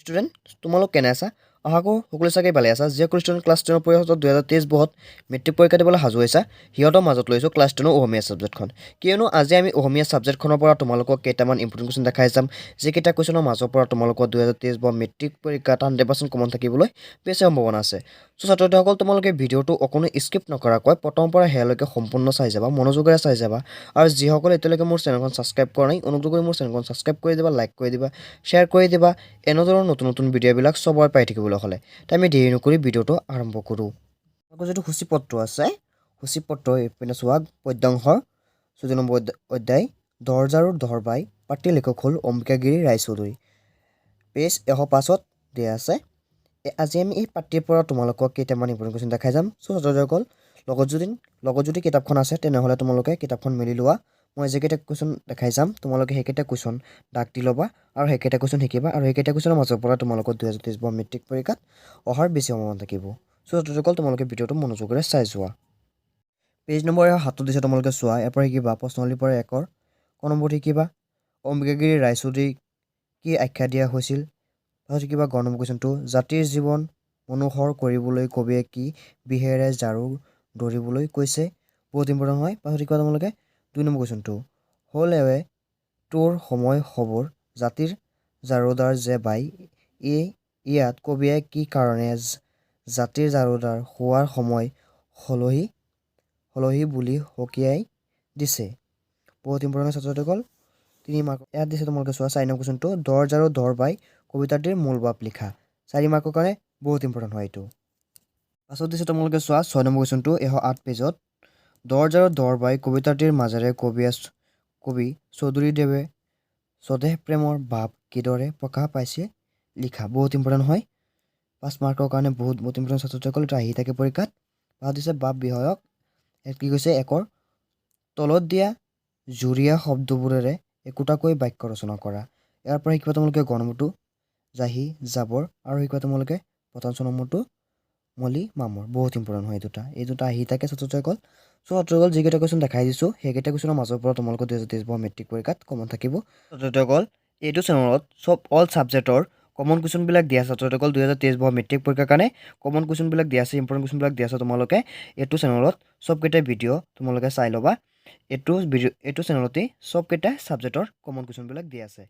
Student, তোমালোক কেনে আছা? আশা কৰোঁ সকলো চাগে ভালে আছা। যিসকল ষ্টুডেণ্ট ক্লাছ 10ৰ পৰিষদত 2023 বৰ্ষত মেট্ৰিক পৰীক্ষা দিবলৈ সাজু হৈছা, সিহঁতৰ মাজত লৈছোঁ ক্লাছ 10ৰ অসমীয়া ছাবজেক্টখন। কিয়নো আজি আমি অসমীয়া ছাবজেক্টখনৰ পৰা তোমালোকক কেইটামান ইম্পৰ্টেণ্ট কুৱেশ্যন দেখাই যাম, যিকেইটা কুৱেশ্যনৰ মাজৰ পৰা তোমালোকৰ 2023 বৰ্ষ মেট্ৰিক পৰীক্ষাত 100% কমন থাকিবলৈ বেছি সম্ভাৱনা আছে। চ' ছাত্ৰ ছাত্ৰীসকল, তোমালোকে ভিডিঅ'টো অকণো স্কিপ নকৰাকৈ প্ৰথমৰ পৰা শেষলৈকে সম্পূৰ্ণ চাই যাবা, মনোযোগেৰে চাই যাবা। আৰু যিসকলে এতিয়ালৈকে মোৰ চেনেলখন ছাবস্ক্ৰাইব কৰা নাই, অনুগ্ৰহ কৰি মোৰ চেনেলখন ছাবস্ক্ৰাইব কৰি দিবা, লাইক কৰি দিবা, শ্বেয়াৰ কৰি দিবা, এনেধৰণৰ নতুন নতুন ভিডিঅ'বিলাক চবৰে পাই থাকিবলৈ হ'লে। তাই আমি দেৰি নকৰি ভিডিঅ'টো আৰম্ভ কৰোঁ। আকৌ যিটো সূচীপত্ৰ আছে, সূচীপত্ৰ এইপিনে চোৱা, পদ্যাংশৰ 14 নম্বৰ অধ্যায় দৰজাৰু দৰবাই, পাঠটিৰ লেখক হ'ল অম্বিকাগিৰি ৰায়চৌধুৰী। পেজ 105ত দিয়া আছে। আজি আমি এই পাঠটিৰ পৰা তোমালোকক কেইটামান ইম্পৰ্টেণ্ট কুৱেশ্যন দেখাই যাম। চ' ছাত্ৰসকল, লগত যদি কিতাপখন আছে, তেনেহ'লে তোমালোকে কিতাপখন মেলি লোৱা। মই যিকেইটা কুৱেশ্যন দেখাই যাম, তোমালোকে সেইকেইটা কুৱেশ্যন দাগ দি ল'বা আৰু সেইকেইটা কুৱেশ্যন শিকিবা। আৰু সেইকেইটা কুৱেশ্যনৰ মাজৰ পৰা তোমালোকৰ 2023 বৰ্ষ মেট্ৰিক পৰীক্ষাত অহাৰ বেছি সম্ভাৱনা থাকিব। চ' ছাত্ৰসকল, তোমালোকে ভিডিঅ'টো মনোযোগেৰে চাই যোৱা। পেজ নম্বৰ 107ত দিছে, তোমালোকে চোৱা। ইয়াৰ পৰা শিকিবা প্ৰশ্নাৱলীৰ পৰা একৰ ক নম্বৰত শিকিবা, অম্বিকাগিৰি ৰায়চৌধুৰীক কি আখ্যা দিয়া হৈছিল? পাছত শিকিবা গ নম্বৰ কুৱেশ্যনটো, জাতিৰ জীৱন মনোহৰ কৰিবলৈ কবিয়ে কি বিহেৰে ঝাৰু ধৰিবলৈ কৈছে? বহুত ইম্পৰ্টেণ্ট হয়। পাছত শিকিবা তোমালোকে 2 নম্বৰ কুৱেশ্যনটো, হ'ল এৱে তোৰ সময় সবৰ জাতিৰ ঝাৰুদাৰ যে ভাই, এই ইয়াত কবিয়ে কি কাৰণে জাতিৰ ঝাৰুদাৰ হোৱাৰ সময় হলহি হলহি বুলি সকীয়াই দিছে? বহুত ইম্পৰ্টেণ্ট ছাত্ৰ ছাত্ৰীসকল, 3 মাৰ্ক। ইয়াত দিছে, তোমালোকে চোৱা, 4 নম্বৰ কুৱেশ্যনটো, দৰ ঝাৰু দৰ বাই কবিতাটিৰ মূল ভাৱ লিখা। 4 মাৰ্কৰ কাৰণে বহুত ইম্পৰ্টেণ্ট হয় এইটো। পাছত দিছে, তোমালোকে চোৱা, 6 নম্বৰ কুৱেশ্যনটো 108 পেজত, দৰ ঝাৰু দৰ বাই কবিতাটিৰ মাজেৰে কবি চৌধুৰীদেৱে স্বদেশ প্ৰেমৰ ভাৱ কিদৰে প্ৰকাশ পাইছে লিখা। বহুত ইম্পৰ্টেণ্ট হয়, 5 মাৰ্কৰ কাৰণে বহুত বহুত ইম্পৰ্টেণ্ট ছাত্ৰ ছাত্ৰীসকল, এইটো আহি থাকে পৰীক্ষাত। পাছত দিছে ভাৱ বিষয়ক। ইয়াত কি কৈছে? একৰ তলত দিয়া যুৰীয়া শব্দবোৰেৰে একোটাকৈ বাক্য ৰচনা কৰা। ইয়াৰ পৰা শিকিবা তোমালোকে গ নম্বৰটো জাহি জাবৰ আৰু শিকিবা তোমালোকে প্ৰথম নম্বৰটো মলি মামৰ। বহুত ইম্পৰ্টেণ্ট হয় এই দুটা, এই দুটা আহি থাকে ছাত্ৰ ছাত্ৰীসকল। চ' ছাত্ৰসকল, যিকেইটা কুৱেশ্যন দেখাই দিছোঁ, সেইকেইটা কুৱেশ্যনৰ মাজৰ পৰা তোমালোকৰ 2023 বৰ্ষ মেট্ৰিক পৰীক্ষাত কমন থাকিব। ছাত্ৰ ছাত্ৰীসকল, এইটো চেনেলত চব অল ছাবজেক্টৰ কমন কুৱেশ্যনবিলাক দিয়া আছে। ছাত্ৰ ছাত্ৰীসকল, 2023 বৰ্ষ মেট্ৰিক পৰীক্ষাৰ কাৰণে কমন কুৱেশ্যনবিলাক দিয়া আছে, ইম্পৰ্টেণ্ট কুৱেশ্যনবিলাক দিয়া আছে। তোমালোকে এইটো চেনেলত চবকেইটা ভিডিঅ' তোমালোকে চাই ল'বা। এইটো ভিডিঅ', এইটো চেনেলতেই চবকেইটা ছাবজেক্টৰ কমন কুৱেশ্যনবিলাক দিয়া আছে।